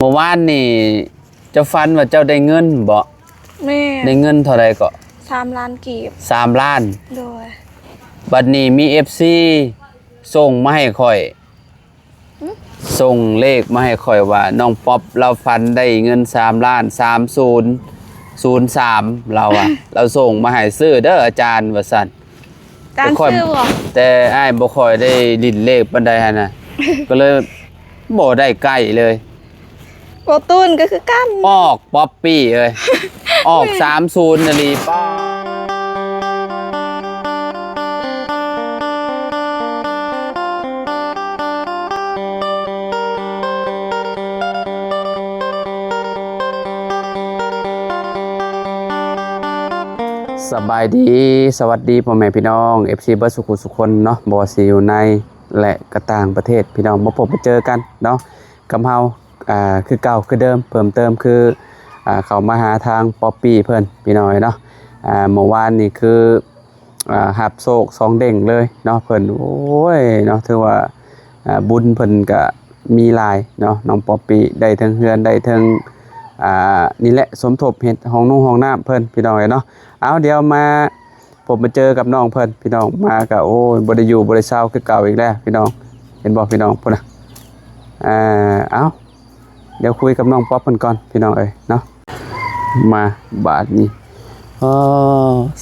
ເມື່ອວານນີ້ເຈົ້າຝັນວ່າເຈົ້າໄດ້ເງິນບໍ? ແມ່ນ. ໄດ້ເງິນເທົ່າໃດເກາະ? ສາມລ້ານກີບ. ສາມລ້ານ? ໂດຍ. ບັດນີ້ມີເອັຟຊີສົ່ງມາໃຫ້ຂ້ອຍ ຫຶ? ສົ່ງເລກມາໃຫ້ຂ້ອຍວ່າ ນ້ອງປັອບລາວຝັນໄດ້ເງິນສາມລ້ານ ສາມສູນສູນສາມ ລາວວ່າ ລາວສົ່ງມາໃຫ້ ຊື້ເດີອາຈານ ວ່າຊັ້ນ. ອາຈານ ແຕ່ຂ້ອຍ ຊື້ບໍ່? ແຕ່ອ້າຍບໍ່ຄ່ອຍໄດ້ຫຼິ້ນເລກປານໃດຫັ້ນນະ ກໍເລີຍບໍ່ໄດ້ໃກ້ເລີຍ. ບໍ່ຕູນກໍຄືກັນ. ອອກ ປັອບປີ້ເອີຍ ອອກ ແມ່ນ ສາມສູນອີ່ຫຼີ. ປ້າ ສະບາຍດີ ສະຫວັດດີພໍ່ແມ່ພີ່ນ້ອງ ເອັຟຊີ ເບິດສູ່ຜູ້ສູ່ຄົນເນາະ ບໍ່ວ່າຊິຢູ່ໃນ ແລະ ກະຕ່າງປະເທດ ພີ່ນ້ອງ ມາພົບມາເຈີກັນເນາະ ກັບເຮົາ ອ່າ ຄືເກົ່າຄືເດີມ ເພີ່ມເຕີມຄື ອ່າ ເຂົ້າມາຫາທາງປັອບປີ້ເພິ່ນ ພີ່ນ້ອງເອີຍເນາະ. ອ່າ ເມື່ອວານນີ້ຄື ອ່າ ຮັບໂຊກສອງເດ້ງເລີຍເນາະ ເພິ່ນ ໂອ້ຍ ເນາະ ຖືວ່າ ອ່າ ບຸນເພິ່ນກະມີຫຼາຍເນາະ ນ້ອງປັອບປີ້ ໄດ້ເທິງເຮືອນ ໄດ້ເທິງ ອ່າ ນີ້ແຫຼະ ສົມທົບເຮັດຫ້ອງນຸ່ງຫ້ອງນ້ຳເພິ່ນ ພີ່ນ້ອງເອີຍເນາະ. ເອົາ ດຽວມາ ພົບມາເຈີກັບນ້ອງເພິ່ນ ພີ່ນ້ອງ ມາກະ ໂອ້ຍ ບໍ່ໄດ້ຢູ່ບໍ່ໄດ້ເຊົາຄືເກົ່າອີກແລ້ວ ພີ່ນ້ອງ ເຫັນບໍ່ ພີ່ນ້ອງ ພຸ້ນນະ. ເອົາ ດຽວຄຸຍກັບນ້ອງປັອບເພິ່ນກ່ອນ ພີ່ນ້ອງເອີຍເນາະ. ມາບາດນີ້ ອໍ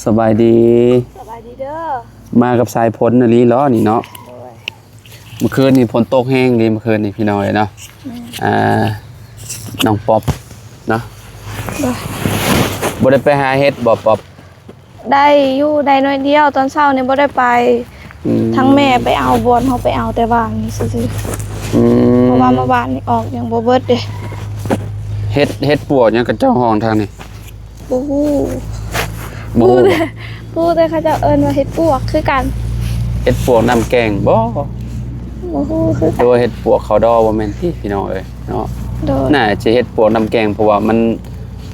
ສະບາຍດີ ສະບາຍດີເດີ. ມາກັບສາຍຝົນອີ່ຫຼີເນາະນີ້ເນາະ. ໂດຍ. ເມື່ອຄືນນີ້ຝົນຕົກແຮງເດ້ ເມື່ອຄືນນີ້ ພີ່ນ້ອງເອີຍເນາະ. ແມ່ນ. ອ່າ ນ້ອງປັອບເນາະ. ໂດຍ. ບໍ່ໄດ້ໄປຫາເຫັດບໍ່ ປັອບ? ໄດ້ຢູ່ ໄດ້ໜ້ອຍດຽວ ຕອນເຊົ້ານີ້ບໍ່ໄດ້ໄປ. ອືມ. ທັງແມ່ໄປເອົາ ບ່ອນເຮົາໄປເອົາແຕ່ວານນີ້ຊື່ໆ. ອືມ. ເພາະວ່າເມື່ອວານນີ້ອອກຍັງບໍ່ເບິດເດ້. ເຫັດ ເຫັດປວກຫຍັງເຂົາເຈົ້າຮ້ອງທາງນີ້? ບໍ່ຮູ້. ບໍ່ຮູ້. ຮູ້ແຕ່ ຮູ້ແຕ່ເຂົາເຈົ້າເອີ້ນວ່າເຫັດປວກຄືກັນ. ເຫັດປວກນ້ຳແກງບໍ? ບໍ່ຮູ້ຄືກັນ. ຫຼືວ່າເຫັດປວກເຂົາດໍ ບໍ່ແມ່ນຕິ ພີ່ນ້ອງເອີຍເນາະ. ໂດຍ. ໜ້າຈະເຫັດປວກນ້ຳແກງ ເພາະວ່າມັນ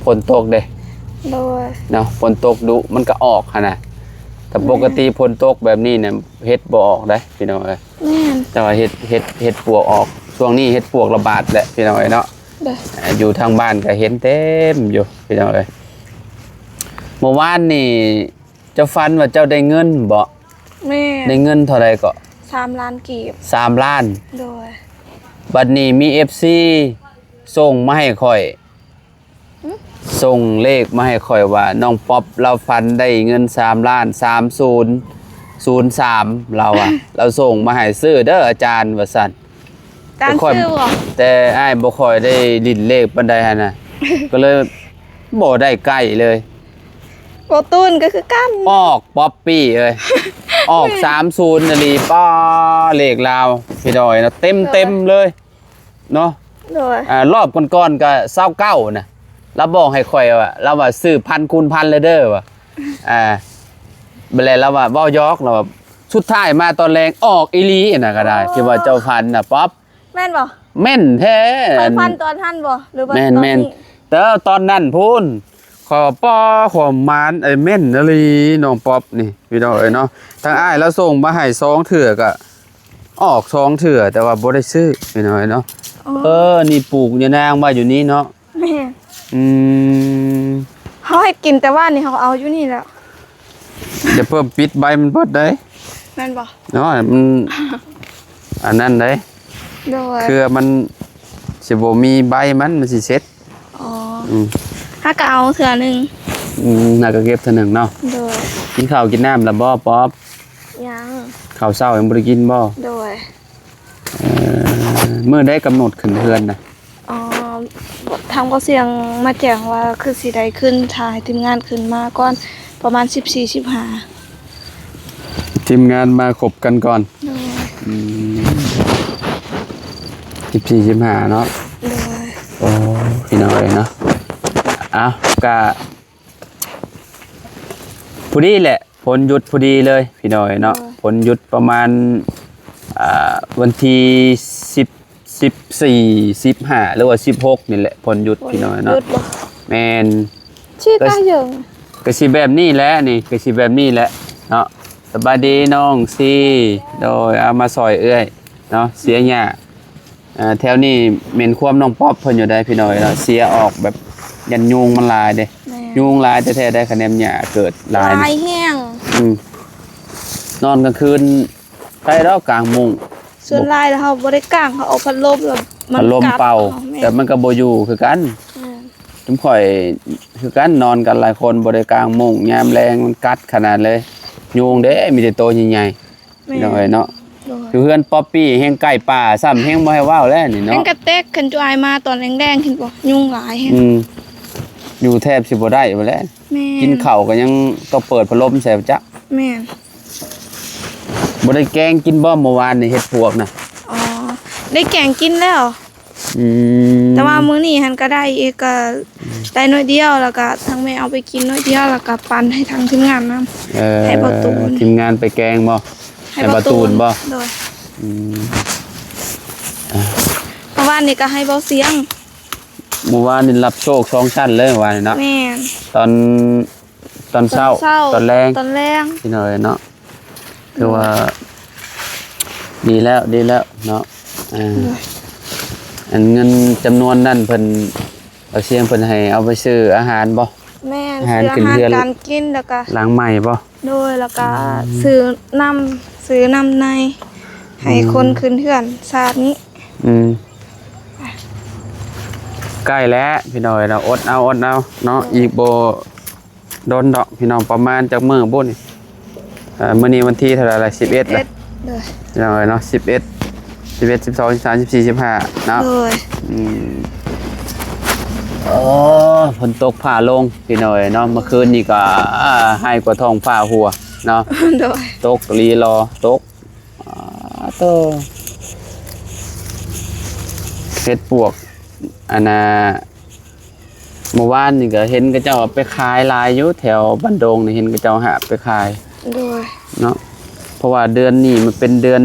ຝົນຕົກເດ້. ໂດຍ. ເນາະ ຝົນຕົກດຸມັນກໍອອກຫັ້ນນະ ແຕ່ ແມ່ນ ປົກກະຕິຝົນຕົກແບບນີ້ນະ ເຫັດບໍ່ອອກເດ້ ພີ່ນ້ອງເອີຍ. ແມ່ນ. ແຕ່ວ່າເຫັດ ເຫັດ ເຫັດປວກອອກ ຊ່ວງນີ້ເຫັດປວກລະບາດແຫຼະ ພີ່ນ້ອງເອີຍເນາະ. ໂດຍ. ອ່າ ຢູ່ທາງບ້ານກໍເຫັນເຕັມຢູ່ ພີ່ນ້ອງເອີຍ. ເມື່ອວານນີ້ເຈົ້າຝັນວ່າເຈົ້າໄດ້ເງິນບໍ? ແມ່ນ. ໄດ້ເງິນເທົ່າໃດເກາະ? ສາມລ້ານກີບ. ສາມລ້ານ? ໂດຍ. ບັດນີ້ມີເອັຟຊີສົ່ງມາໃຫ້ຂ້ອຍ ຫຶ? ສົ່ງເລກມາໃຫ້ຂ້ອຍວ່າ ນ້ອງປັອບລາວຝັນໄດ້ເງິນສາມລ້ານ ສາມສູນສູນສາມ ລາວວ່າ ລາວສົ່ງມາໃຫ້ ຊື້ເດີອາຈານ ວ່າຊັ້ນ. ອາຈານ ແຕ່ຂ້ອຍ ຊື້ບໍ່? ແຕ່ອ້າຍບໍ່ຄ່ອຍໄດ້ຫຼິ້ນເລກປານໃດຫັ້ນນະ ກໍເລີຍບໍ່ໄດ້ໃກ້ເລີຍ. ບໍ່ຕູນກໍຄືກັນ. ອອກ ປັອບປີ້ເອີຍ ອອກ ແມ່ນ ສາມສູນອີ່ຫຼີ. ປ້າ ເລກລາວ ພີ່ນ້ອງເນາະ ເຕັມໆ ໂດຍ ເລີຍ. ເນາະ. ໂດຍ. ອ່າ ລອບກ່ອນໆ ກໍຊາວເກົ້ານະ ລາວບອກໃຫ້ຂ້ອຍວ່າ ລາວວ່າຊື້ພັນຄູນພັນເລີຍເດີວ່າ. ອ່າ ບາດແລ້ວລາວວ່າເວົ້າຢອກ ລາວວ່າ ສຸດທ້າຍມາຕອນແລງອອກອີ່ຫຼີນະ ກໍໄດ້ ໂອ້ ທີ່ວ່າເຈົ້າຝັນນະ ປັອບ. ແມ່ນບໍ່? ແມ່ນແທ້. ຂ້ອຍຝັນຕອນຫັ້ນບໍ່ ຫຼືວ່າ ແມ່ນ ຕອນນີ້? ແມ່ນ. ແຕ່ຕອນນັ້ນພຸ້ນ ຂໍປ້າ ຄວາມໝານ ເອີຍ ແມ່ນອີ່ຫຼີ ນ້ອງປັອບນີ້ ພີ່ນ້ອງເອີຍເນາະ. ທາງອ້າຍລາວສົ່ງມາໃຫ້ສອງເທື່ອ ກໍອອກສອງເທື່ອ ແຕ່ວ່າບໍ່ໄດ້ຊື້ ພີ່ນ້ອງເອີຍເນາະ. ອໍ ເອີ ນີ້ປູກຍານາງໄວ້ຢູ່ນີ້ເນາະ. ແມ່ນ. ອືມ. ເຮົາເຮັດກິນແຕ່ວ່ານີ້ ເຮົາເອົາຢູ່ນີ້ແລ້ວ. ຢ່າເພີ່ມປິດໃບມັນເບິດເດ້. ແມ່ນບໍ່? ເນາະ ມັນ ອັນນັ້ນເດ້. ໂດຍ. ເຄືອມັນຊິບໍ່ມີໃບມັນ ມັນຊິເສັດ. ອໍ ອືມ ຫາກະເອົາເທື່ອໜຶ່ງ. ອືມ ຫາກະເກັບເທື່ອໜຶ່ງເນາະ. ໂດຍ. ກິນເຂົ້າກິນນ້ຳແລ້ວບໍ່ ປັອບ? ຍັງ. ເຂົ້າເຊົ້າຍັງບໍ່ໄດ້ກິນບໍ່? ໂດຍ. ເອີ ມື້ໃດກຳນົດຂຶ້ນເຮືອນນະ? ອໍ ທາງບໍ່ສຽງມາແຈ້ງວ່າຄືຊິໄດ້ຂຶ້ນ ຖ້າໃຫ້ທີມງານຂຶ້ນມາກ່ອນ ປະມານສິບສີ່ ສິບຫ້າ ທີມງານມາຄົບກັນກ່ອນ. ໂດຍ. ອືມ ສິບສີ່ ສິບຫ້າເນາະ. ໂດຍ. ໂອ້ ພີ່ນ້ອງເອີຍເນາະ. ເອົ້າ ກະພໍດີແຫຼະ ຝົນຢຸດພໍດີເລີຍ ພີ່ນ້ອງເອີຍເນາະ. ໂດຍ. ຝົນຢຸດປະມານ ອ່າ ວັນທີສິບ ສິບສີ່ ສິບຫ້າ ຫຼືວ່າສິບຫົກນີ້ແຫຼະ ຝົນຢຸດ ຝົນຢຸດ ພີ່ນ້ອງເນາະ. ແມ່ນ. ຊິຕາຍເຢິງ ກໍຊິແບບນີ້ແຫຼະ ນີ້ກໍຊິແບບນີ້ແຫຼະເນາະ. ສະບາຍດີນ້ອງຊີ. ໂດຍ. ເອົາມາຊ່ອຍເອື້ອຍເນາະ ເສຍຫຍ້າ. ອ່າ ແຖວນີ້ແມ່ນຄວາມນ້ອງປັອບເພິ່ນຢູ່ໃດ໋ພີ່ນ້ອງເອີຍເນາະ ເສຍອອກແບບຢ້ານຍຸງມັນຫຼາຍເດ້. ແມ່ນ ຍຸງຫຼາຍແທ້ໆ ໄດ້ຂະແໜມຫຍ້າເກີດຫຼາຍ ຫຼາຍແຮງ. ອືມ ນອນກາງຄືນໄດ້ດອກກາງມຸ້ງ. ສ່ວນຫຼາຍແລ້ວເຮົາບໍ່ໄດ້ກາງ ເຮົາເອົາພັດລົມ ແລ້ວມັນ ພັດລົມເປົ່າ ແຕ່ມັນກໍບໍ່ຢູ່ຄືກັນ. ແມ່ນ ຈຸມຂ້ອຍຄືກັນ ນອນກັນຫຼາຍຄົນ ບໍ່ໄດ້ກາງມຸ້ງ ຍາມແລງມັນກັດຂະໜາດເລີຍ. ຍຸງເດ້ ມີແຕ່ໂຕໃຫຍ່ໆ ແມ່ນ ພີ່ນ້ອງເອີຍເນາະ. ໂດຍ ຢູ່ເຮືອນປັອບປີ້ແຮ່ງໃກ້ປ່າຊ້ຳ ແຮ່ງບໍ່ໃຫ້ເວົ້າແລ້ວນີ້ເນາະ. ແຮ່ງກະແຕກ ຄັນຈຸອ້າຍມາຕອນແລງໆ ເຫັນບໍ່ ຍຸງຫຼາຍແຮງ. ອືມ ຢູ່ແທບຊິບໍ່ໄດ້ພຸ້ນແຫຼະ. ແມ່ນ ກິນເຂົ້າກໍຍັງຕ້ອງເປີດພັດລົມໃສ່ຈັກ. ແມ່ນ ບໍ່ໄດ້ແກງກິນບໍ່ ມື້ວານນີ້ເຫັດປວກນະ? ອໍ ໄດ້ແກງກິນແລ້ວ. ອືມ ແຕ່ວ່າມື້ນີ້ຫັ້ນກໍໄດ້ອີກ ກໍໄດ້ໜ້ອຍດຽວ ແລ້ວກໍທາງແມ່ເອົາໄປກິນໜ້ອຍດຽວ ແລ້ວກໍປັນໃຫ້ທາງທີມງານນຳ. ເອີ ໃຫ້ບ່າວຕູນ ທີມງານໄປແກງບໍ່? ໃຫ້ ໃຫ້ບ່າວຕູນ ບ່າວຕູນບໍ່? ໂດຍ ອືມ ມື້ວານນີ້ກໍໃຫ້ບ່າວສຽງ. ມື້ວານນີ້ຮັບໂຊກສອງຊັ້ນເລີຍ ມື້ວານນີ້ເນາະ. ແມ່ນ ຕອນ ຕອນເຊົ້າ ຕອນເຊົ້າ ຕອນແລງ ຕອນແລງ ພີ່ນ້ອງເອີຍເນາະ. ຖືວ່າ ໂດຍ ດີແລ້ວ ດີແລ້ວເນາະ. ອ່າ ໂດຍ ອັນເງິນຈຳນວນນັ້ນເພິ່ນ ບ່າວສຽງເພິ່ນໃຫ້ເອົາໄປຊື້ອາຫານບໍ່? ແມ່ນ ອາຫານ ຊື້ອາຫານ ຂຶ້ນເຮືອນ ການກິນ ແລ້ວກໍ ຫຼັງໃໝ່ບໍ່? ໂດຍ ແລ້ວກໍ ອືມ ຊື້ນ້ຳ ຊື້ນ້ຳໃນ ໃຫ້ ອືມ ຄົນຂຶ້ນເຮືອນຊາດນີ້. ອືມ ໃກ້ແລ້ວພີ່ນ້ອງເອີຍເນາະ ອົດເອົາ ອົດເອົາເນາະ. ໂດຍ ອີກບໍ່ດົນດອກພີ່ນ້ອງ ປະມານຈັກມື້ບຸນີ້? ເອີ ມື້ນີ້ວັນທີເທົ່າໃດລະ? ສິບເອັດລະ ສິບເອັດ ໂດຍ ພີ່ນ້ອງເອີຍເນາະ. ສິບເອັດ ສິບເອັດ ສິບສອງ ສິບສາມ ສິບສີ່ ສິບຫ້າເນາະ. ໂດຍ ອືມ ໂອ້ ຝົນຕົກຟ້າລົງພີ່ນ້ອງເອີຍເນາະ. ເມື່ອຄືນນີ້ກໍ ອ່າ ຮ້າຍກວ່າທ້ອງຟ້າຫົວເນາະ. ໂດຍ ຕົກອີ່ຫຼີຫຼໍ່ ຕົກ ອ່າ ໂຕ ເຫັດປວກ ອັນນ່າ ເມື່ອວານນີ້ກໍເຫັນເຂົາເຈົ້າເອົາໄປຂາຍຫຼາຍຢູ່ ແຖວບ້ານດົງນີ້ ເຫັນເຂົາເຈົ້າຫາບໄປຂາຍ. ໂດຍ ເນາະ ເພາະວ່າເດືອນນີ້ມັນເປັນເດືອນ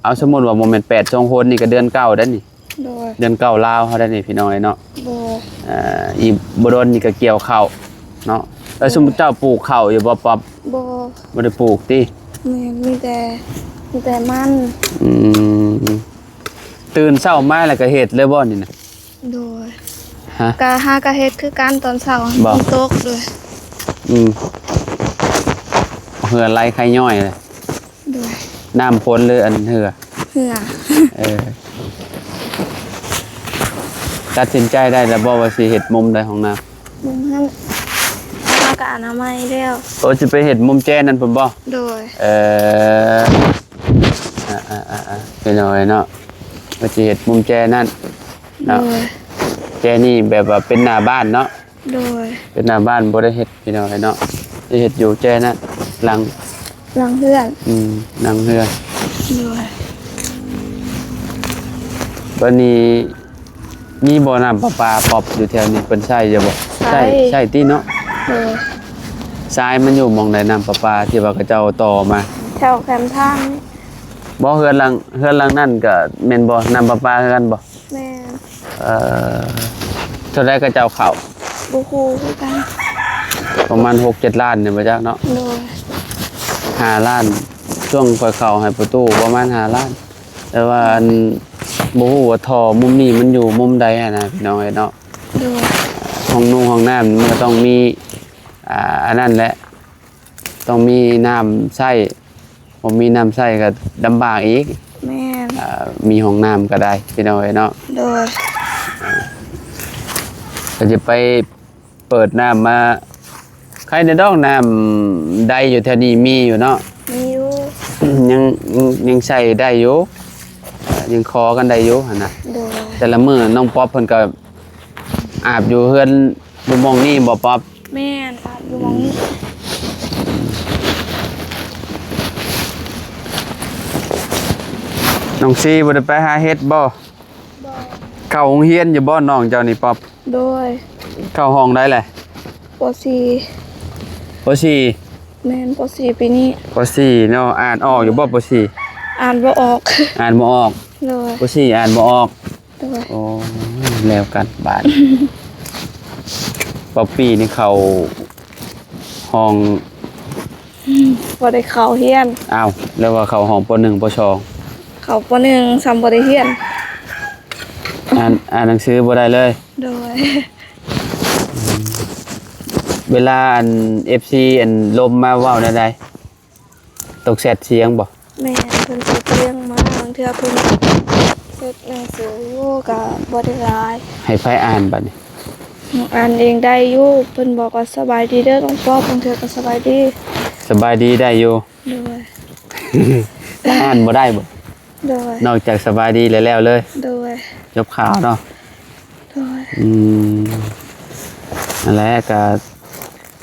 ເອົາ ສົມມຸດວ່າບໍ່ແມ່ນແປດສົງຄົນນີ້ ກໍເດືອນເກົ້າໄດ໋ນີ້. ໂດຍ ເດືອນເກົ້າລາວເຮົາໄດ໋ນີ້ ພີ່ນ້ອງເອີຍເນາະ. ໂດຍ ອ່າ ອີກບໍ່ດົນນີ້ກໍກ່ຽວເຂົ້າເນາະ. ແລ້ວ ແມ່ນ ຊຸມເຈົ້າປູກເຂົ້າຢູ່ບໍ່ ປັອບ? ບໍ່ ບໍ່ໄດ້ປູກຕິ? ແມ່ນ ມີແຕ່ ມີແຕ່ມັນ. ອືມ ຕື່ນເຊົ້າມາແລ້ວກໍເຮັດເລີຍບໍ່ນີ້ນະ? ໂດຍ ຮະ? ກະຫາກະເຮັດຄືກັນຕອນເຊົ້າ ບໍ່? ຝົນຕົກ. ໂດຍ ອືມ ເຫື່ອໄຫຼໄຄຍ້ອຍເລີຍ. ໂດຍ ນ້ຳຝົນ ຫຼື ອັນເຫື່ອ? ເຫື່ອ. ເອີ ຕັດສິນໃຈໄດ້ແລ້ວບໍ່ວ່າຊິເຮັດມຸມໃດຫ້ອງນ້ຳ? ມຸມຫັ້ນ ເຮົາກະອະນາໄມແລ້ວ. ໂອ ຊິໄປເຮັດມຸມແຈນັ້ນພຸ້ນບໍ່? ໂດຍ ເອີ ອ່າໆໆ ເປັນຫຍັງເນາະ ວ່າຊິເຮັດມຸມແຈນັ້ນເນາະ. ໂດຍ ແຈນີ້ແບບວ່າເປັນໜ້າບ້ານເນາະ. ໂດຍ ເປັນໜ້າບ້ານບໍ່ໄດ້ເຮັດ ພີ່ນ້ອງເອີຍເນາະ. ໄດ້ເຮັດຢູ່ແຈນັ້ນ ຫຼັງ ຫຼັງເຮືອນ. ອືມ ຫຼັງເຮືອນ. ໂດຍ ບັດນີ້ມີບໍ່ນ້ຳປະປາ ປັອບ ຢູ່ແຖວນີ້ ເພິ່ນໃຊ້ຢູ່ບໍ່? ໃຊ້ ໃຊ້ຕິເນາະ. ໂດຍ ສາຍມັນຢູ່ໝ່ອງໃດ ນ້ຳປະປາທີ່ວ່າເຂົາເຈົ້າຕໍ່ມາ? ແຖວແຄມທາງ. ບໍ່ ເຮືອນຫຼັງ ເຮືອນຫຼັງນັ້ນກໍແມ່ນບໍ່ ນ້ຳປະປາຄືກັນບໍ່? ແມ່ນ. ເອີ ເທົ່າໃດເຂົາເຈົ້າເຂົ້າ? ບໍ່ຮູ້ຄືກັນ. ປະມານຫົກເຈັດລ້ານນີ້ບໍ່ຈັກເນາະ. ໂດຍ ຫ້າລ້ານ ຊ່ວງຂ້ອຍເຂົ້າໃຫ້ປະຕູປະມານຫ້າລ້ານ. ແຕ່ວ່າອັນ ບໍ່ຮູ້ວ່າທໍ່ມຸມນີ້ມັນຢູ່ມຸມໃດຫັ້ນນະ ພີ່ນ້ອງເອີຍເນາະ. ໂດຍ ຫ້ອງນຸ່ງຫ້ອງນ້ຳມັນກໍຕ້ອງມີ ອ່າ ອັນນັ້ນແຫຼະ ຕ້ອງມີນ້ຳໃຊ້. ບໍ່ມີນ້ຳໃຊ້ກໍລຳບາກອີກ. ແມ່ນ ອ່າ ມີຫ້ອງນ້ຳກໍໄດ້ ພີ່ນ້ອງເອີຍເນາະ. ໂດຍ ກໍຈະໄປເປີດນ້ຳມາ ໃຄແດ່ດອກ ນ້ຳໃດຢູ່ແຖວນີ້ມີຢູ່ເນາະ. ມີຢູ່ ຍັງ ຍັງໃຊ້ໄດ້ຢູ່ ຍັງຂໍກັນໄດ້ຢູ່ຫັ້ນນະ. ໂດຍ ແຕ່ລະມື້ນ້ອງປັອບເພິ່ນກໍອາບຢູ່ເຮືອນ ຢູ່ໝ່ອງນີ້ບໍ່ ປັອບ? ແມ່ນ ອາບຢູ່ໝ່ອງນີ້. ນ້ອງຊີບໍ່ໄດ້ໄປຫາເຫັດບໍ່? ບໍ່ ເຂົ້າໂຮງຮຽນຢູ່ບໍ່ນ້ອງເຈົ້ານີ້ ປັອບ? ໂດຍ ເຂົ້າຫ້ອງໃດແຫຼະ? ປໍສີ່ ປໍສີ່. ແມ່ນ ປໍສີ່ປີນີ້ ປໍສີ່ເນາະ. ອ່ານອອກຢູ່ບໍ່ ປໍສີ່? ອ່ານບໍ່ອອກ ອ່ານບໍ່ອອກ. ໂດຍ ປໍສີ່ອ່ານບໍ່ອອກ. ໂດຍ ໂອ້ ແລ້ວກັນບາດ ປາປີ້ນີ້ເຂົ້າຫ້ອງ ບໍ່ໄດ້ເຂົ້າຮຽນ. ອ້າວ ແລ້ວວ່າເຂົ້າຫ້ອງ ປໍໜຶ່ງ ປໍສອງ? ເຂົ້າ ປໍໜຶ່ງ ຊ້ຳບໍ່ໄດ້ຮຽນ. ອ່ານ ອ່ານໜັງສືບໍ່ໄດ້ເລີຍ. ໂດຍ. ເວລາອັນ ເອັຟຊີ ອັນລົມມາເວົ້າແນວໃດ? ຕົກແຊດສຽງບໍ່? ແມ່ນ ເພິ່ນຊິຕຽງມາ ບາງເທື່ອເພິ່ນເຮັດໜັງສືຢູ່ກໍບໍ່ໄດ້ຫຼາຍ. ໃຫ້ໃຜອ່ານບັດນີ້? ອ່ານເອງໄດ້ຢູ່ ເພິ່ນບອກວ່າ ສະບາຍດີເດີນ້ອງປອບ ບາງເທື່ອກໍສະບາຍດີ. ສະບາຍດີໄດ້ຢູ່. ໂດຍ. ອ່ານບໍ່ໄດ້ບໍ່? ໂດຍ. ນອກຈາກສະບາຍດີແລ້ວແລ້ວເລີຍ. ໂດຍ. ຈົບຂ່າວເນາະ. ໂດຍ. ອືມ ນັ້ນແຫຼະ ກະ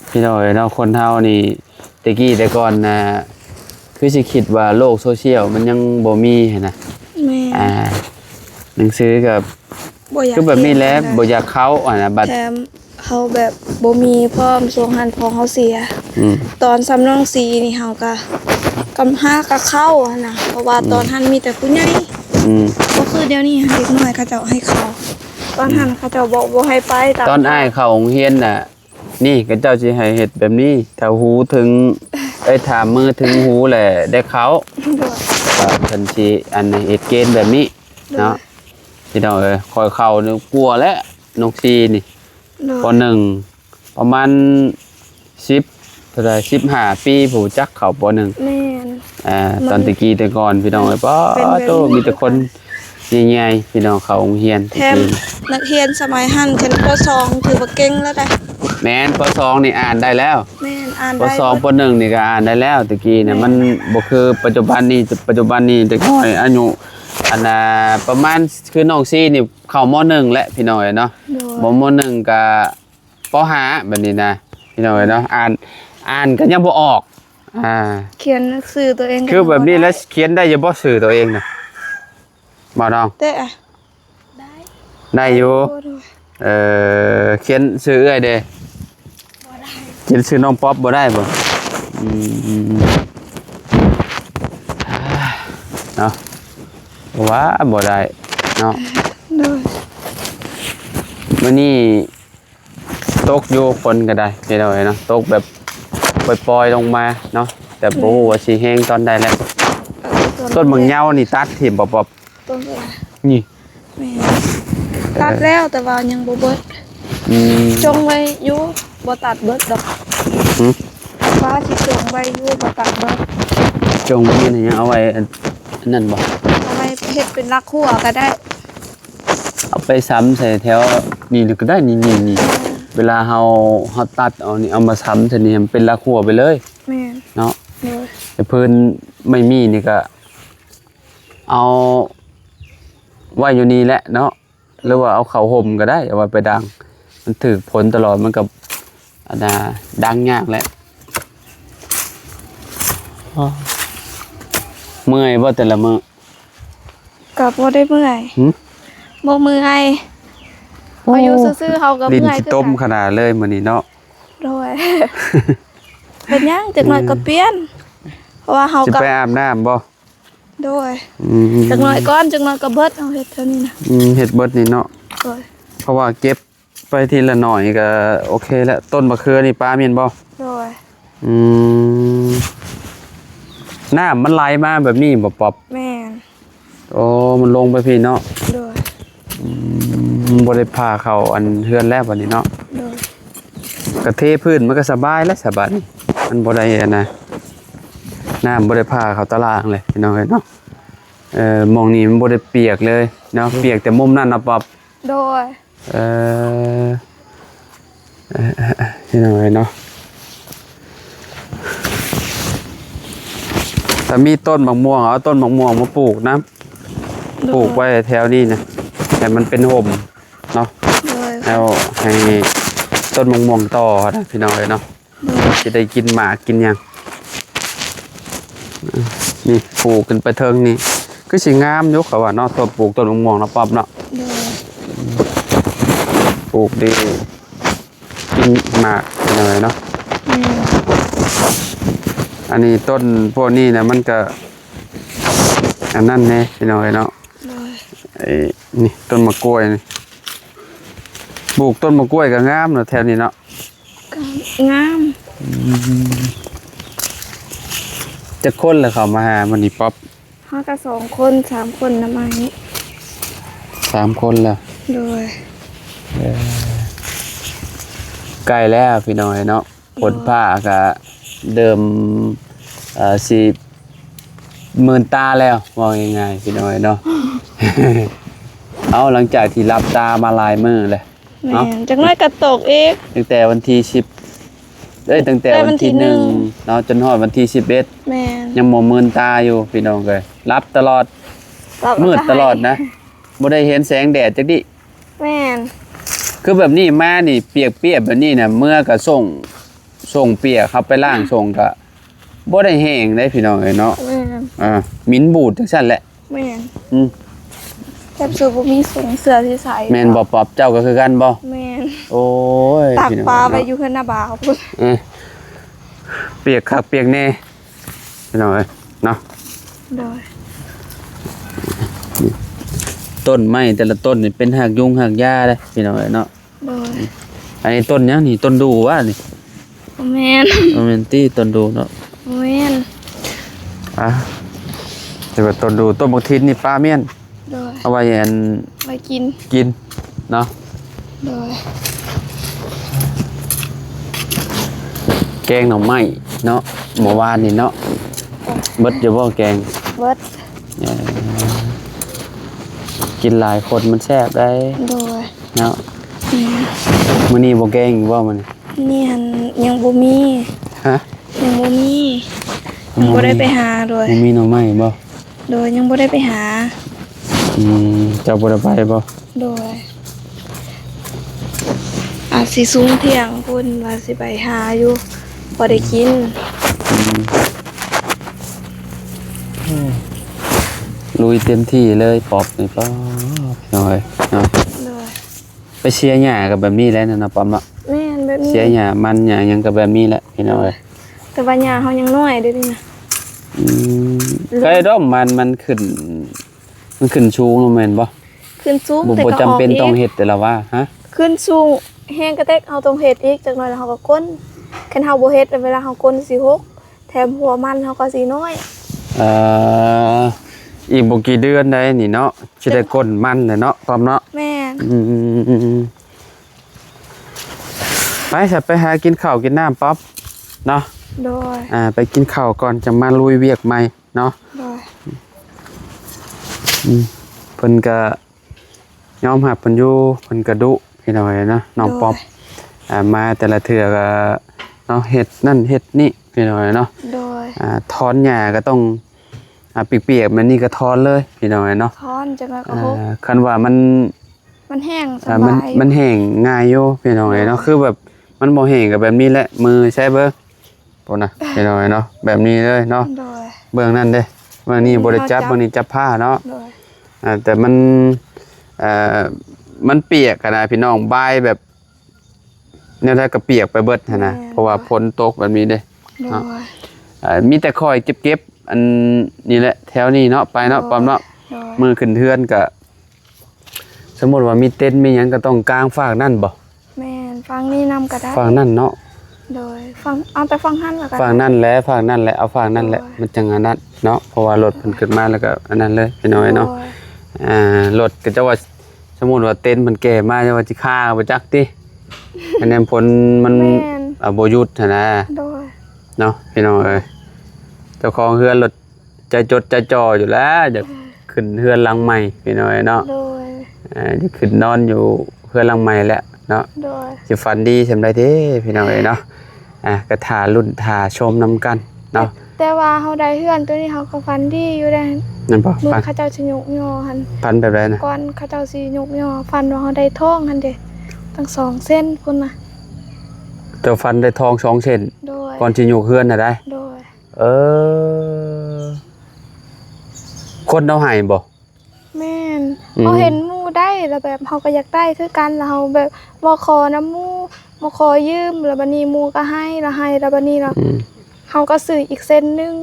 ພີ່ນ້ອງເອີຍເນາະ ຄົນເຮົານີ້ ແຕ່ກີ້ແຕ່ກ່ອນນະ ຄືຊິຄິດວ່າໂລກໂຊຊຽວມັນຍັງບໍ່ມີຫັ້ນນະ. ແມ່ນ. ອ່າ ໜັງສືກໍ ບໍ່ຢາກ ຄືແບບນີ້ແຫຼະ ເຫັນນະ ບໍ່ຢາກເຂົ້າຫັ້ນນະ ບັດ ແຖມເຮົາແບບບໍ່ມີພ້ອມ ຊ່ວງຫັ້ນພໍ່ເຮົາເສຍ. ອືມ. ຕອນຊ່ຳນ້ອງຊີນີ້ເຮົາກໍ ກຳ ຫາກໍເຂົ້າຫັ້ນນະ ເພາະວ່າ ອືມ ຕອນຫັ້ນມີແຕ່ຜູ້ໃຫຍ່. ອືມ. ບໍ່ຄືດຽວນີ້ ເດັກນ້ອຍເຂົາເຈົ້າໃຫ້ເຂົ້າ ຕອນຫັ້ນ ອືມ ເຂົາເຈົ້າບໍ່ ບໍ່ໃຫ້ໄປຕາມ ຕອນອ້າຍເຂົ້າໂຮງຮຽນນະ ນີ້ເຂົາເຈົ້າຊິໃຫ້ເຮັດແບບນີ້ ຖ້າຫູເຖິງ ເອີຍ ຖ້າມືເຖິງຫູແຫຼະໄດ້ເຂົ້າ. ໂດຍ. ວ່າເພິ່ນຊິອັນເຮັດເກນແບບນີ້ ໂດຍ ເນາະ. ພີ່ນ້ອງເອີຍ ຂ້ອຍເຂົ້ານີ້ກວ່າແລ້ວ ນ້ອງຊີນີ້. ໂດຍ. ປໍໜຶ່ງ ປະມານສິບ ເທົ່າໃດ ສິບຫ້າປີ ຜູ້ຈັກເຂົ້າ ປໍໜຶ່ງ. ແມ່ນ. ອ່າ ຕອນແຕ່ກີ້ແຕ່ກ່ອນ ພີ່ນ້ອງເອີຍ ປ້າ ເປັນແບບ ໂຕ ມີແຕ່ຄົນໃຫຍ່ໆ ພີ່ນ້ອງເຂົ້າໂຮງຮຽນ. ແຖມ ແຕ່ກີ້ ນັກຮຽນສະໄໝຫັ້ນ ຄັນ ປໍສອງ ຖືວ່າເກັ່ງແລ້ວໄດ໋. ແມ່ນ ປໍສອງ ນີ້ອ່ານໄດ້ແລ້ວ. ແມ່ນ ອ່ານໄດ້ ປໍສອງ ປໍໜຶ່ງ ນີ້ກໍອ່ານໄດ້ແລ້ວ ແຕ່ກີ້ນະ. ແມ່ນ. ມັນບໍ່ຄືປັດຈຸບັນນີ້ ປັດຈຸບັນນີ້ເດັກນ້ອຍອາຍຸ ອັນນ່າ ປະມານ ຄືນ້ອງຊີນີ້ ເຂົ້າ ມໍໜຶ່ງ ແລ້ວ ພີ່ນ້ອງເອີຍເນາະ. ໂດຍ. ມໍໜຶ່ງ ກໍ ປໍຫ້າ ແບບນີ້ນະ ພີ່ນ້ອງເອີຍເນາະ. ອ່ານ ອ່ານກໍຍັງບໍ່ອອກ. ອ່າ ຂຽນຊື່ຕົວເອງ ຄືແບບນີ້ແລ້ວ ຂຽນໄດ້ຢູ່ບໍ່ຊື່ຕົວເອງນະ ບໍ່ນ້ອງ? ແຕ່ ໄດ້ ໄດ້ຢູ່. ໂດຍ. ເອີ ຂຽນຊື່ເອື້ອຍເດ? ບໍ່ໄດ້. ຂຽນຊື່ນ້ອງປັອບບໍ່ໄດ້ບໍ່? ອືມ ເນາະ ວ່າບໍ່ໄດ້ເນາະ. ໂດຍ. ມື້ນີ້ ຕົກຢູ່ ຝົນກໍໄດ້ ພີ່ນ້ອງເອີຍເນາະ ຕົກແບບປ່ອຍໆລົງມາເນາະ ແຕ່ບໍ່ຮູ້ວ່າຊິແຮງຕອນໃດແຫຼະ. ເອີ ຕົ້ນໝາກເຍົານີ້ຕັດຖິ້ມບໍ່ປອບ? ຕົ້ນນີ້ ແມ່ນ ເອີ ຕັດແລ້ວ ແຕ່ວ່າຍັງບໍ່ເບິດ. ອືມ ຈົ່ງໄວ້ຢູ່ ບໍ່ຕັດເບິດດອກ. ຫື? ວ່າຊິຈົ່ງໄວ້ຢູ່ ບໍ່ຕັດເບິດ. ຈົ່ງໄວ້ນີ້ຍັງເອົາໄວ້ອັນ ອັນນັ້ນບໍ່? ເອົາໄວ້ເຮັດເປັນຫຼັກຫົວກໍໄດ້. ເອົາໄປຊຳໃສ່ແຖວນີ້ກໍໄດ້ ນີ້ໆ ເວລາເຮົາ ເຮົາຕັດເອົານີ້ ເອົາມາຊຳໃສ່ນີ້ໃຫ້ມັນເປັນຫຼັກຫົວໄປເລີຍ. ແມ່ນ ເນາະ. ໂດຍ. ແຕ່ພື້ນໄມ້ມີ້ນີ້ກໍເອົາໄວ້ຢູ່ນີ້ແຫຼະເນາະ ຫຼືວ່າເອົາເຂົ້າຮົ່ມກໍໄດ້ ເອົາໄວ້ໄປດັງ ມັນຖືກຝົນຕະຫຼອດ ມັນກໍ ອັນນ່າ ດັງຍາກແຫຼະ. ເມື່ອຍບໍ່ແຕ່ລະມື້? ກໍບໍ່ໄດ້ເມື່ອຍ. ຫື? ບໍ່ເມື່ອຍ. ໂອ້ ເຮົາຢູ່ຊື່ໆ ເຮົາກໍເມື່ອຍຄືກັນ. ດິນຂີ້ຕົມຂະໜາດເລີຍມື້ນີ້ເນາະ. ໂດຍ. ເປັນຫຍັງ? ຈັກໜ້ອຍກໍປ່ຽນ. ເອີ ເພາະວ່າເຮົາ ຊິ ກໍ ໄປອາບນ້ຳບໍ່? ໂດຍ. ອືມ ຈັກໜ້ອຍກ່ອນ ຈັກໜ້ອຍກໍເບິດ. ເຮົາເຮັດເທົ່ານີ້ນະ. ອືມ ເຮັດເບິດນີ້ເນາະ. ໂດຍ. ເພາະວ່າເກັບ ໄປທີລະໜ້ອຍກໍໂອເຄແລ້ວ. ຕົ້ນມະເຂືອນີ້ປາແມ່ນບໍ່? ໂດຍ. ອືມ ນ້ຳມັນໄຫຼມາແບບນີ້ບໍ່ປອບ? ແມ່ນ. ໂອ້ ມັນລົງໄປພີ້ເນາະ. ໂດຍ. ອືມ ບໍ່ໄດ້ພາເຂົ້າອັນເຮືອນແລ້ວບັດນີ້ເນາະ. ໂດຍ. ກະເທພື້ນມັນກໍສະບາຍແລ້ວສະບາດນີ້ ມັນບໍ່ໄດ້ອັນນະ ນ້ຳບໍ່ໄດ້ພາເຂົ້າຕາລ່າງເລີຍ ພີ່ນ້ອງເອີຍເນາະ. ເອີ ໝ່ອງນີ້ມັນບໍ່ໄດ້ປຽກເລີຍເນາະ. ອືມ ປຽກແຕ່ມຸມນັ້ນເນາະປອບ. ໂດຍ. ເອີ ເອີ ເອີ ເອີ ພີ່ນ້ອງເອີຍເນາະ ຖ້າມີຕົ້ນໝາກມ່ວງ ເອົາຕົ້ນໝາກມ່ວງມາປູກນຳ. ໂດຍ. ປູກໄວ້ແຖວນີ້ນະ ໃຫ້ມັນເປັນຮົ່ມເນາະ. ໂດຍ. ແລ້ວໃຫ້ຕົ້ນໝາກມ່ວງຕໍ່ນະ ພີ່ນ້ອງເອີຍເນາະ. ໂດຍ. ຊິໄດ້ກິນໝາກກິນຫຍັງ. ນີ້ ປູກຂຶ້ນໄປເທິງນີ້ ຄືຊິງາມຢູ່ ເຂົາວ່າເນາະ ຕົ້ນ ປູກຕົ້ນໝາກມ່ວງເນາະ ປອບເນາະ. ໂດຍ. ປູກດີ ກິນໝາກ ພີ່ນ້ອງເອີຍເນາະ. ແມ່ນ. ອັນນີ້ຕົ້ນພວກນີ້ນະ ມັນກະ ອັນນັ້ນແດ່ ພີ່ນ້ອງເອີຍເນາະ. ໂດຍ. ໄອ້ ນີ້ ຕົ້ນໝາກກ້ວຍນີ້ ປູກຕົ້ນໝາກກ້ວຍກໍງາມເນາະ ແຖວນີ້ເນາະ. ກໍງາມ. ອືມ ຈັກຄົນລະເຂົ້າມາຫາມື້ນີ້ປອບ? ເຮົາກໍສອງຄົນ ສາມຄົນນະ ມານີ້. ສາມຄົນແລ້ວ. ໂດຍ. ເອີ ໃກ້ແລ້ວພີ່ນ້ອງເນາະ. ໂດຍ. ຝົນຟ້າກະເລີ່ມ ເອີ ຊິມືນຕາແລ້ວ ເວົ້າງ່າຍໆ ພີ່ນ້ອງເນາະ. ເອົາ ຫຼັງຈາກທີ່ຫຼັບຕາມາຫຼາຍມື້ແລ້ວ. ແມ່ນ. ເອົ້າ ຈັກໜ້ອຍກໍຕົກອີກ. ຕັ້ງແຕ່ວັນທີສິບ ເອີຍ ຕັ້ງແຕ່ວັນທີໜຶ່ງເນາະ ຈົນຮອດວັນທີສິບເອັດ. ແມ່ນ. ຍັງບໍ່ມືນຕາຢູ່ພີ່ນ້ອງເອີຍ ຫຼັບຕະຫຼອດ ມືດຕະຫຼອດນະ ບໍ່ໄດ້ເຫັນແສງແດດຈັກດິ. ແມ່ນ. ຄືແບບນີ້ມານີ້ ປຽກໆ ແບບນີ້ນະ ເມືອກໍສົ່ງ ສົ່ງປຽກ ເຮົາໄປລ້າງສົ່ງກໍບໍ່ໄດ້ແຫ້ງເດ້ພີ່ນ້ອງເອີຍເນາະ. ແມ່ນ. ອ່າ ໝິ່ນບູດຈັ່ງຊັ້ນແຫຼະ. ແມ່ນ. ອືມ ແທບຊິບໍ່ມີເສື້ອຊິໃສ່. ແມ່ນບໍ່ປອບ? ເຈົ້າກໍຄືກັນບໍ່? ແມ່ນ. ໂອ້ຍ ຕາກປາໄວ້ຢູ່ເຮືອນນ້າບ່າວພຸ້ນ. ເອີ ປຽກຄັກປຽກແນ່ພີ່ນ້ອງເອີຍເນາະ. ໂດຍ. ຕົ້ນໄມ້ແຕ່ລະຕົ້ນນີ້ເປັນຮາກຍຸງຮາກຢາເດ້ພີ່ນ້ອງເອີຍເນາະ. ໂດຍ. ອັນນີ້ຕົ້ນຫຍັງນີ້? ຕົ້ນດູຫວານີ້? ບໍ່ແມ່ນ. ບໍ່ແມ່ນຕິ ຕົ້ນດູເນາະ. ບໍ່ແມ່ນ. ອ່າ ຖືວ່າຕົ້ນດູ ຕົ້ນບັກທິນນີ້ປາມ້ຽນ. ໂດຍ. ເອົາໄວ້ອັນ ໄວ້ກິນ ກິນເນາະ. ໂດຍ. ແກງໜໍ່ໄມ້ເນາະ ເມື່ອວານນີ້ເນາະ. ເບິດຢູ່ບໍ່ແກງ? ເບິດ. ເອີ ກິນຫຼາຍຄົນມັນແຊບໄດ໋. ໂດຍ. ເນາະ. ອືມ ມື້ນີ້ບໍ່ແກງອີກບໍ່ມື້ນີ້? ນີ້ຫັ້ນຍັງບໍ່ມີ. ຮະ? ຍັງບໍ່ມີ. ຍັງບໍ່ໄດ້ໄປຫາ. ໂດຍ. ບໍ່ມີໜໍ່ໄມ້ບໍ່? ໂດຍ. ຍັງບໍ່ໄດ້ໄປຫາ. ອືມ ເຈົ້າບໍ່ໄດ້ໄປບໍ່? ໂດຍ. ອາດຊິຊຸມທ່ຽງພຸ້ນວ່າຊິໄປຫາຢູ່ ພໍໄດ້ກິນ. ອືມ ລຸຍເຕັມທີ່ເລີຍປອບນີ້ ປອບນ້ອຍເນາະ. ໂດຍ. ໄປເສຍຫຍ້າກໍແບບນີ້ແຫຼະເນາະ ປອບເນາະ. ແມ່ນ ແບບນີ້ ເສຍຫຍ້າມັນຫຍ້າຫຍັງກໍແບບນີ້ແຫຼະພີ່ນ້ອງເອີຍ. ແຕ່ວ່າຫຍ້າເຮົາຍັງນ້ອຍເດ້ນີ້ນະ. ອືມ ເຫຼືອ ໄກດອກ ມັນ ມັນຂຶ້ນ ມັນຂຶ້ນສູງແມ່ນບໍ່? ຂຶ້ນສູງ ບໍ່ ແຕ່ ບໍ່ ກໍ ຈຳເປັນ ອອກອີກ ຕ້ອງເຮັດແຕ່ລະວ່າ. ຮະ? ຂຶ້ນສູງແຮງກະແຕກ ເຮົາຕ້ອງເຮັດອີກຈັກໜ້ອຍ ແລ້ວເຮົາກໍກົ້ນ. ຄັນເຮົາບໍ່ເຮັດ ເວລາເຮົາກົ້ນຊິຫົກ ແຖມຫົວມັນເຮົາກໍຊິນ້ອຍ. ເອີ ອີກບໍ່ກີ່ເດືອນໃດນີ້ເນາະ ຊິໄດ້ກົ້ນມັນແລ້ວເນາະ ປອບເນາະ. ແມ່ນ. ອືມ ໄປຊະ ໄປຫາກິນເຂົ້າກິນນ້ຳປອບເນາະ. ໂດຍ. ອ່າ ໄປກິນເຂົ້າກ່ອນ ຈັ່ງມາລຸຍວຽກໃໝ່ເນາະ. ໂດຍ. ອືມ ເພິ່ນກະຍອມຮັບເພິ່ນຢູ່ ເພິ່ນກະດຸພີ່ນ້ອງເອີຍເນາະ ນ້ອງ ໂດຍ ປອບ. ອ່າ ມາແຕ່ລະເທື່ອກະເນາະ ເຮັດນັ້ນເຮັດນີ້ພີ່ນ້ອງເອີຍເນາະ. ໂດຍ. ອ່າ ຖອນຫຍ້າກະຕ້ອງ ອ່າ ປຽກໆ ແບບນີ້ກະຖອນເລີຍພີ່ນ້ອງເອີຍເນາະ. ຖອນ ຈັ່ງໃດກໍ ອ່າ ຫົກ ຄັນວ່າມັນ ມັນແຫ້ງສະບາຍ ອ່າ ມັນ ມັນແຫ້ງງ່າຍຢູ່ພີ່ນ້ອງເອີຍເນາະ. ໂດຍ. ຄືແບບມັນບໍ່ແຫ້ງກໍແບບນີ້ແຫຼະ ມືໃຊ້ເບິ່ງພຸ້ນນະ ພີ່ນ້ອງເອີຍເນາະ ແບບນີ້ເລີຍເນາະ. ໂດຍ. ເບື້ອງນັ້ນເດ້ ເບື້ອງນີ້ບໍ່ໄດ້ຈັບ ເບື້ອງນີ້ຈັບຜ້າເນາະ. ໂດຍ. ອ່າ ແຕ່ມັນ ເອີ ມັນປຽກຫັ້ນນະພີ່ນ້ອງ ບາຍແບບ ແນວໃດກໍປຽກໄປເບິດຫັ້ນນະ. ແມ່ນ. ເພາະວ່າຝົນຕົກແບບນີ້ເດ້. ໂດຍ. ເນາະ ເອີ ມີແຕ່ຂ້ອຍເກັບໆ ອັນນີ້ແຫຼະ ແຖວນີ້ເນາະ ໄປເນາະ ໂດຍ ປອມເນາະ. ໂດຍ. ມື້ຂຶ້ນເຮືອນກະ ສົມມຸດວ່າມີເຕັນມີຫຍັງກໍຕ້ອງກາງຟາກນັ້ນບໍ່? ແມ່ນ ຟາກນີ້ນຳກໍໄດ້ ຟາກນັ້ນເນາະ. ໂດຍ. ຟາກ ເອົາແຕ່ຟາກຫັ້ນລະກັນ ຟາກນັ້ນແຫຼະ ຟາກນັ້ນແຫຼະ ເອົາຟາກນັ້ນແຫຼະ. ໂດຍ. ມັນຈັ່ງອັນນັ້ນເນາະ ເພາະວ່າລົດເພິ່ນຂຶ້ນມາແລ້ວກໍອັນນັ້ນເລີຍ ພີ່ນ້ອງເອີຍເນາະ. ໂດຍ. ອ່າ ລົດກໍຈະວ່າ ສົມມຸດວ່າເຕັນເພິ່ນແກ່ມາ ຈະວ່າຊິຄາບໍ່ຈັກຕິ ອັນນັ້ນຝົນມັນ ແມ່ນ ອ່າ ບໍ່ຢຸດຫັ້ນນະ. ໂດຍ. ເນາະ ພີ່ນ້ອງເອີຍ ເຈົ້າຂອງເຮືອນລົດໃຈຈົດໃຈຈ່ອຢູ່ແລ້ວ ຢາກ ເອີ ຂຶ້ນເຮືອນຫຼັງໃໝ່ ພີ່ນ້ອງເອີຍເນາະ. ໂດຍ. ເອີ ຢາກຂຶ້ນນອນຢູ່ເຮືອນຫຼັງໃໝ່ແລ້ວເນາະ. ໂດຍ. ຊິຝັນດີສ່ຳໃດເດ້ ພີ່ນ້ອງເອີຍເນາະ. ອ່າ ກໍຖ້າລຸ້ນຖ້າຊົມນຳກັນເນາະ. ແຕ່ ແຕ່ວ່າເຮົາໄດ້ເຮືອນໂຕນີ້ ເຮົາກໍຝັນດີຢູ່ເດ້. ແມ່ນບໍ່? ມື້ ຝັນ ເຂົາເຈົ້າຊິຍົກຍໍຫັ້ນ. ຝັນແບບໃດນະ? ກ່ອນເຂົາເຈົ້າຊິຍົກຍໍ ຝັນວ່າເຮົາໄດ້ທອງຫັ້ນເດ້ ຕັ້ງສອງເຊັນພຸ້ນນະ. ເຈົ້າຝັນໄດ້ທອງສອງເຊັນ? ໂດຍ. ກ່ອນຊິຍົກເຮືອນຫັ້ນໃດ? ໂດຍ. ເອີ ຄົນເອົາໃຫ້ບໍ່? ແມ່ນ. ອືມ. ເຮົາເຫັນໝູ່ໄດ້ ແລ້ວແບບເຮົາກໍຢາກໄດ້ຄືກັນ ແລ້ວເຮົາແບບມາຂໍນຳໝູ່ ມາຂໍຢືມ ແລ້ວບັດນີ້ໝູ່ກໍໃຫ້ ແລ້ວໃຫ້ ແລ້ວບັດນີ້ລະ ອືມ ເຮົາກໍຊື້ອີກເຊັນໜຶ່ງ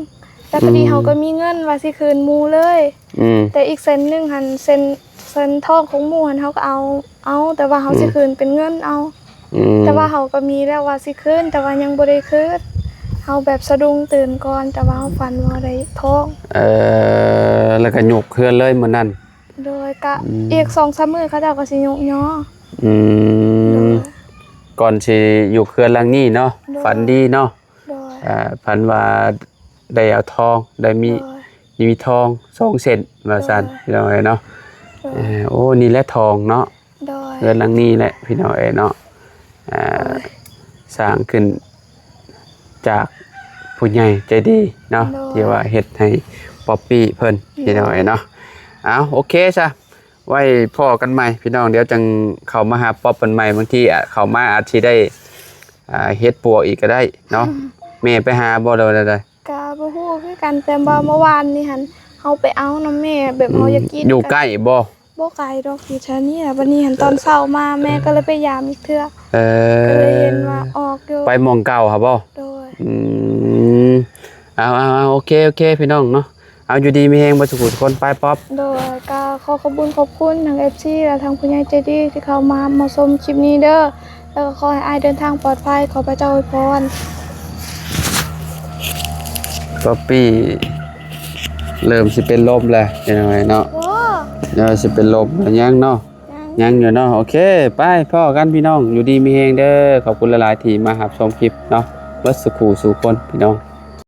ແຕ່ພໍດີ ອືມ ເຮົາກໍມີເງິນວ່າຊິຄືນໝູ່ເລີຍ. ອືມ. ແຕ່ອີກເຊັນໜຶ່ງຫັ້ນ ເຊັນ ເຊັນທອງຂອງໝູ່ຫັ້ນ ເຮົາກໍເອົາ ເອົາ ແຕ່ວ່າເຮົາ ອືມ ຊິຄືນເປັນເງິນເອົາ. ອືມ. ແຕ່ວ່າເຮົາກໍມີແລ້ວວ່າຊິຄືນ ແຕ່ວ່າຍັງບໍ່ໄດ້ຄືນ ເຮົາແບບສະດຸ້ງຕື່ນກ່ອນ ແຕ່ວ່າເຮົາຝັນວ່າໄດ້ທອງ. ເອີ ແລ້ວກໍຍົກເຮືອນເລີຍມື້ນັ້ນ. ໂດຍ ກະ ອືມ ອີກສອງສາມມື້ເຂົາເຈົ້າກໍຊິຍຸກຍໍ. ອືມ ໂດຍ ກ່ອນຊິຢູ່ເຮືອນຫຼັງນີ້ເນາະ ໂດຍ ຝັນດີເນາະ. ໂດຍ ອ່າ ຝັນວ່າໄດ້ເອົາທອງ ໄດ້ມີ ໂດຍ ມີທອງສອງເສັ້ນວ່າຊັ້ນ ໂດຍ ພີ່ນ້ອງເອີຍເນາະ. ໂດຍ ເອີ ໂອ້ ນີ້ແຫຼະທອງເນາະ. ໂດຍ ເຮືອນຫຼັງນີ້ແຫຼະພີ່ນ້ອງເອີຍເນາະ. ອ່າ ໂດຍ ສ້າງຂຶ້ນຈາກຜູ້ໃຫຍ່ໃຈດີເນາະ ໂດຍ ທີ່ວ່າເຮັດໃຫ້ປັອບປີ້ເພິ່ນ ໂດຍ ພີ່ນ້ອງເອີຍເນາະ. ເອົາ ໂອເຄຊະ ໄວ້ພໍ້ກັນໃໝ່ພີ່ນ້ອງ ດຽວຈັ່ງເຂົ້າມາຫາປັອບເພິ່ນໃໝ່. ບາງທີອາດເຂົ້າມາອາດຊິໄດ້ ອ່າ ເຮັດປວກອີກກໍໄດ້ເນາະ. ແມ່ໄປຫາບໍ່ ຫຼືວ່າແນວໃດ? ກະບໍ່ຮູ້ຄືກັນ ແຕ່ວ່າເມື່ອວານນີ້ຫັ້ນ ເຮົາໄປເອົານຳແມ່ ແບບເຮົາຢາກກິນ. ອືມ ຢູ່ໃກ້ບໍ່? ບໍ່ໄກດອກ ຢູ່ແຖວນີ້ແຫຼະ. ບັດນີ້ຫັ້ນ ເອີ ຕອນເຊົ້າມາ ເອີ ແມ່ກໍເລີຍໄປຢາມອີກເທື່ອ. ເອີ ກໍເລີຍເຫັນວ່າອອກຢູ່ ໄປໝ່ອງເກົ່າຫັ້ນບໍ່? ໂດຍ ອືມ ເອົາໆໆ ໂອເຄໆ ພີ່ນ້ອງເນາະ. ເອົາ ຢູ່ດີມີແຮງເບິດສູ່ຜູ້ທຸກຄົນ ໄປປັອບ. ໂດຍ ກໍຂໍຂອບບຸນຂອບຄຸນທາງເອັຟຊີ ແລະ ທາງຜູ້ໃຫຍ່ໃຈດີທີ່ເຂົ້າມາ ມາຊົມຄລິບນີ້ເດີ ແລ້ວກໍຂໍໃຫ້ອ້າຍເດີນທາງປອດໄພ ຂໍພະເຈົ້າອວຍພອນ. ປັອບປີ້ເລີ່ມຊິເປັນລົມແລ້ວພີ່ນ້ອງເອີຍເນາະ. ໂອ້ ເອີ ຊິເປັນລົມແລ້ວ ຍັງເນາະ ຍັງ ຍັງຢູ່ເນາະ. ໂອເຄ ໄປພໍ້ກັນພີ່ນ້ອງ ຢູ່ດີມີແຮງເດີ. ຂອບຄຸນຫຼາຍໆທີ່ມາຮັບຊົມຄລິບເນາະ ເບິດສູ່ຜູ້ສູ່ຄົນພີ່ນ້ອງ.